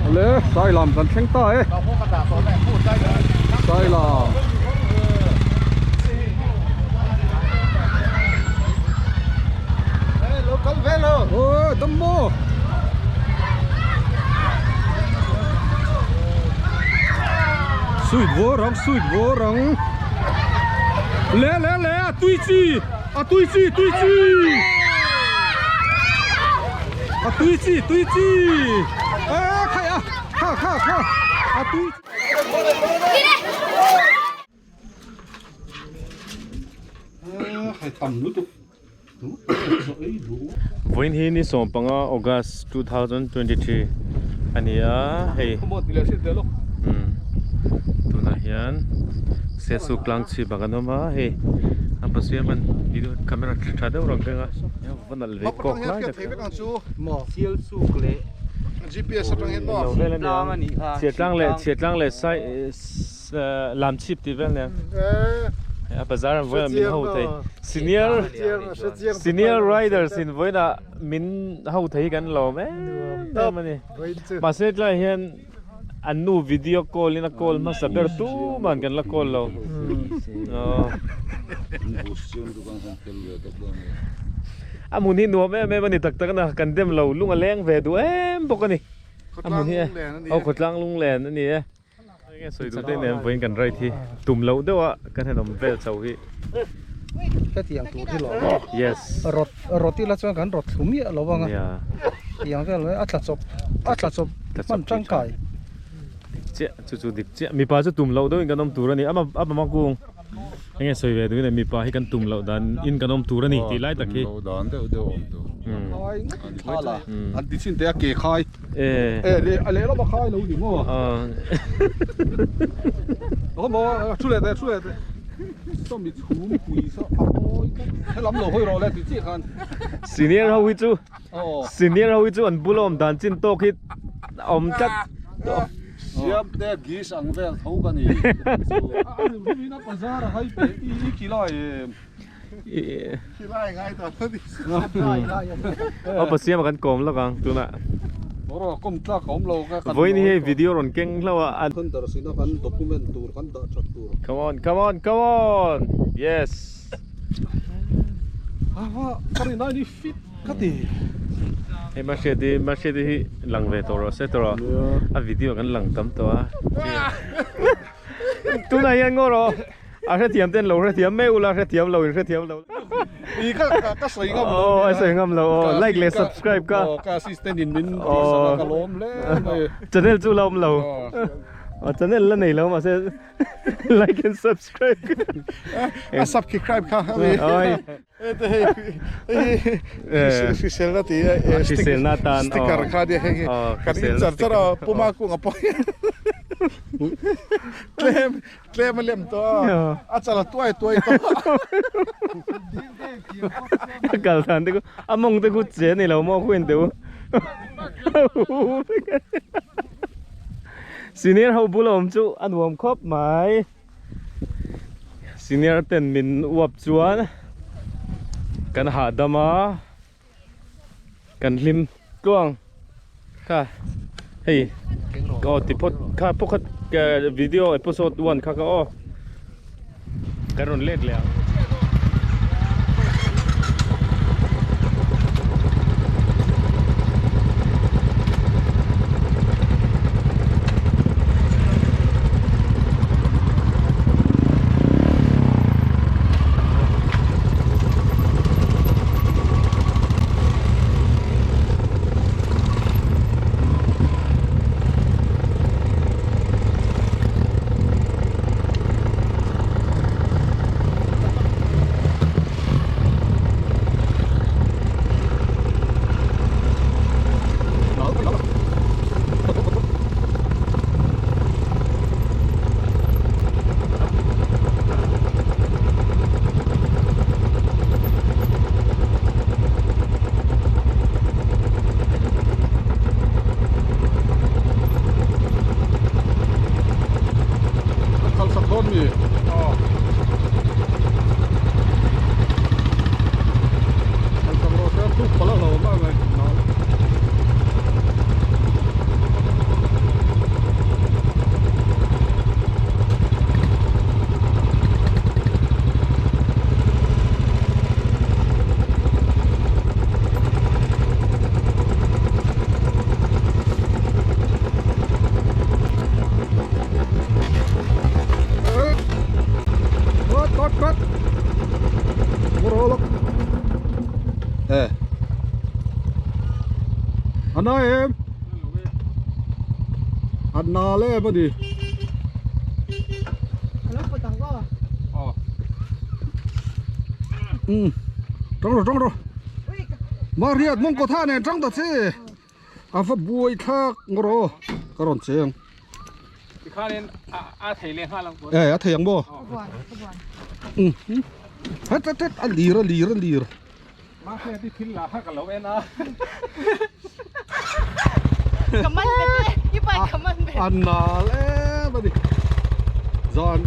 Le Sailam kan thleng ta e Sailam Ôi dâm mô Suit vô rang suit vô rang Le le le a tui chi a tui chi tui chi A tui chi tui chi Ê khai a kha kha kha a tui Vawiin hi ni sawmpanga August 2023 a ni a hei tunah hian Sesu tlang chhip ah kan awm a hei a pasiam an video camera tha deuh rawn keng a va nalh ve kawk lai tak chhiatlang leh chhiatlang leh sai lam chhip tih vel nen a bazar an vawiin ah min ho thei senior senior riders in vawiin ah min ho thei hi kan lawm em em a ni mahse tlaiah hian an nu video call in a call hmasa ber tuman kan la call lo a hmun hi nuam em em a ni tak tak a na kan dem lo lung a leng ve duh em bawk a ni a hmun hi aw khawtlang lunglen a ni e. Enge sawi duh te nen vawiin kan ride hi tum loh deuh a kan han awm vel chho hi. Hetiang tur hi lo maw? Yes. Rawt rawt ila chuan kan rawt thlu miah lo ang a. Yeah. Tiang vel mai a tla chawp a tla chawp hman tangkai. Chiah chu chu dik chiah mipa chu tum loh deuhin kan awm tur a ni ama ama kung enge sawi ve duhin mipa hi kan tum loh dan in kan awm tur a ni tih lai tak hi. Tum loh dan deuh deuh awm tur. An ti chin teh a ke khai. E. E le a lehlam a khai lo ni maw? Aw maw thu leh teh thu leh teh. Sawmi chhum pui saw a mawi tlat. Helam lo hawi rawh le ti chiah khan. Senior ho hi chu senior ho hi chu an bula awm dan chin tawk hi a awm tlat. Siam te gis ang vel tho ka ni. A rim rim in a bazar a hai pe i ki lai em. Aw Pasiama kan kawm lawk ang tunah. Vawiin hi hei video rawn keng hlauh a. Come on come on come on yes. Hei Mahriati Mahriati hi lang ve tawh rawh se tawh rawh a video kan lang tam tawh a. Tunah hian ngaw rawh. A hrethiam ten lo hrethiam mai ula hrethiam lo in hrethiam lo. I ka ka sawi ngam lo. Aw a sawi ngam lo aw like leh subscribe ka. Aw ka assistant in min tih sak a ka lawm hle mai. Channel chu la awm lo. Aw channel la nei lo mahse like and subscribe. A subscribe kha a mi. Oi. Hei hei hriselna tih e Hriselna tan sticker kha nia hei hi kan in char char a puma kung a pawh hian tlem tlem a lem tawh a a chal a tuai tuai tawh a kal dan te khu a mawng te khu che ni lo maw khu in teh u senior ho bula awm chu a nuam khawp mai. Senior ten min uap chuan kan hahdam a kan hlim tluang kha hei aw ti phawt kha phawkhat video episode 1 kha ka aw kan rawn let leh ang. A na em? A na le em a ni. Um tang ro tang ro. Mariat mong ko tha nen tang ta che. A va buai thlak ngawr ka rawn cheng. Tikhanin a thei leh nghal ang. E a thei ang maw? Um het het het a lir a lir a lir. Mahse ti thil la kha ka lo en a. Ka man bet e, i bike ka man bet. A nal em a ni. Zan.